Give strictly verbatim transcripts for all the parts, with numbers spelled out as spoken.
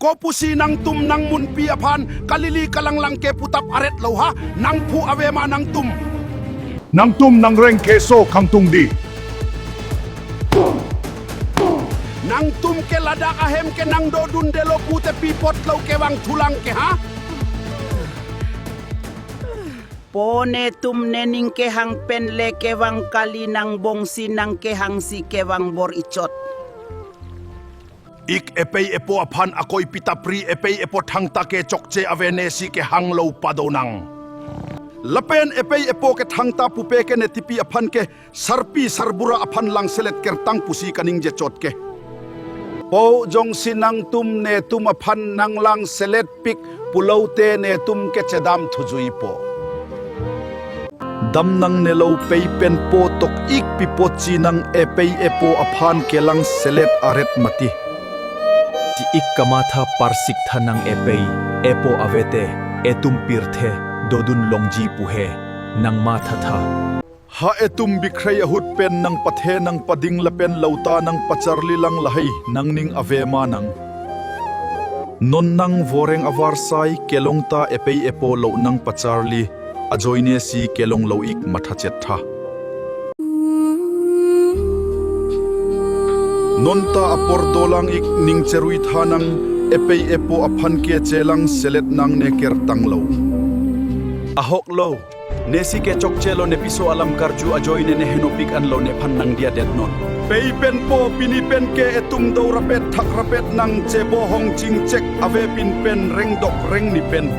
Kopusi nangtum nangmunpi aphan kalili kalanglang ke putap aret lo ha, nangphu ave ma nangtum? Nangtum nangreng keso kangtung di. Nangtum ke ladak ahem ke nangdodun delo pute pi apot lo kevang thulang ke ha? Po netum nening kehang pen le kevang kali, nangbongsi nangkehangsi kevang bor-ichot. Ik epei epo aphan akoi pitapri, epei epo thangta ke chokche ave, nesi kehang lo padonang. Lapen epei epo ke thangta pupe ke netipi aphan ke sarpi sarbura aphan langselet kertang pusi kaningje chot ke. Po jongsi nangtum netum aphan nanglangselet pik pulote netum ke chedam thujuipo. Dam nangnelo, pei pen po tok ik pi apotsi nang epei epo aphan kelangselet aret mati. Ti ik kamatha, parsik tha, nang epei epo avete etum pirthe dodun longji pu he nang matha tha. Ha etum bikhrai ahut pen nangpathe nangpading lapen lauta nangpacharli lang lahai nangning ave ma nang? Non nang voreng avarsai kelong ta epei epo lo nangpacharli ajoine si kelong lo ik matha chet tha. Non ta apor dolang ik, ning cherui tha, nang epei epo aphan ke chelangselet nangne kertang lo. Ahok lo, nesi ke chokche lo, ne piso alam karju ajoine ne henopik anlo, nephan nangdiyadet non. Pei pen po pini pen ke etum do rapet thak rapet nang chebohong chingchek ave pin pen rengdok rengni pen.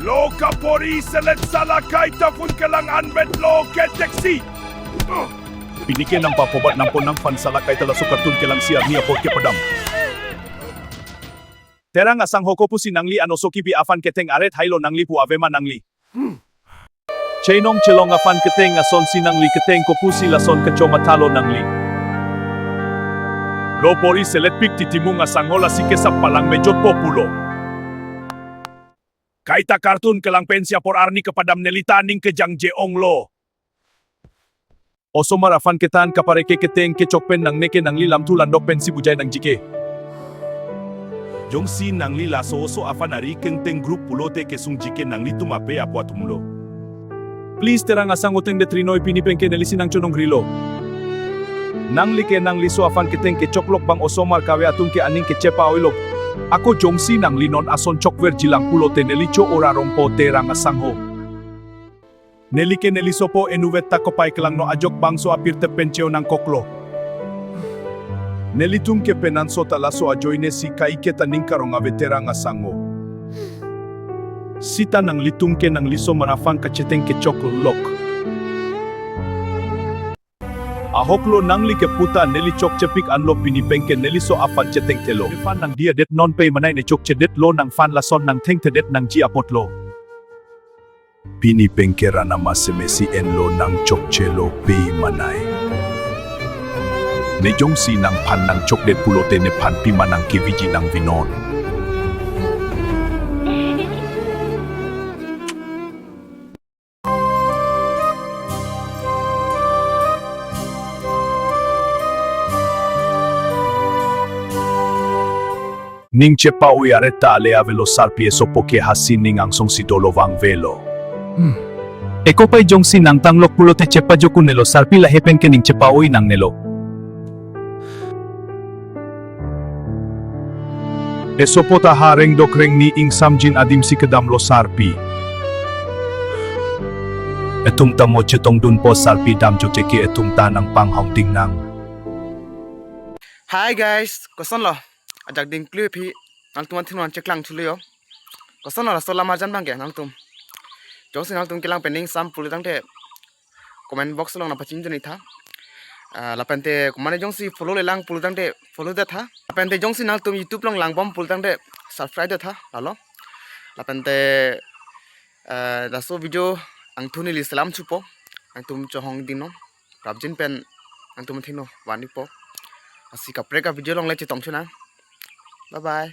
Lo kapori selet, sala kaita phone kelang anbet lo ke taxi. Pini ke nangpapobat nangpo, nangphan sala kaita laso kartun kelangsi arni apor kepadam. Terang asangho, kopusi nangli anoso kipi aphan keteng aret hai lo, nangli phu ave ma nangli? Chenong chelong aphan keteng asonsi nangli keteng, kopusi lason kechomatha lo nangli? Lo pori selet pik titimung asangho, lasi kesap palang mejot po pulo. Kaita kartun kelang pensi apor arni kepadam, neli ta ning kejangje ong lo. Osomar aphan ketan kapareke keteng kechok pen nangne ke nangli lamthu landok pensi bujai nangji ke. Jongsi nangli laso oso aphan ari kengteng group pulote kesungji ke nanglitum apei apo atum lo. Please, Terang asangho, tengdet ri noi, pini pen ke nelisi nangchonong ri lo. Nangli ke nangliso aphan keteng kechok lok bang osomar kave atum ke aning kechepa-oi lo. Ako jongsi nangli non ason chokverji lang pulote neli cho ora rong po, Terang asangho. Neli ke neliso po, enuvet ta kopai kelang no, ajok bangso apirtep pen che-o nangkok lo. Nelitum ke penan so ta laso ajoine si kai ke ta ning karong ave, Terang asangho. Sita nanglitum ke nangliso mar aphan kacheteng kechok lok. Ahok lo, nangli kepu ta neli chokchepik anlo, pini pen ke neliso aphan chetengthe lo. Nephan nangdiyadet non pei manai, ne chokchedet lo, nangphan lason nangthengthedet nangji apot lo. Pini pen ke ran ama semesi enlo, nang chokche lo pei manai. Ne jongsi nangphan nangchokdet pulote nephan pima nangkeviji nangvinon. Ning chepa-oi aret ta ale avelo sarpi, esopo ke hasi ning angsong si dolo vangvelo. Hmm. Eko pai jongsi nangtang lok pulote chepajok un-elo sarpi, lahei pen ke ning chepa-oi nangnelo. Esopo ta ha rengdok rengni ingsamjin adim si kedam lo sarpi. Etum ta mo chetongdun po sarpi, damjo teke etum ta nangpanghongding nang. Hi guys, koson lo? Ajak ding klu phi, nangtum an thin wan cheklang chulo yo. Koson lo laso lamarjan bang ke nangtum? Jongsi nangtum kelang pen ning sam pulo tangte comment box along nangpachini tha. Ah, lapente komatne jongsi follow le lang pulo tangte follow det tha. Lapente jongsi nangtum YouTube along langbom pulo tangte subscribe det tha, lalo. Lapente, ah, laso video angthuni li selam chupo. Nangtum chohongding non. Prapjin pen nangtum thino vanipo. Lasi kaprek a video along le chetong chunang. Bye bye.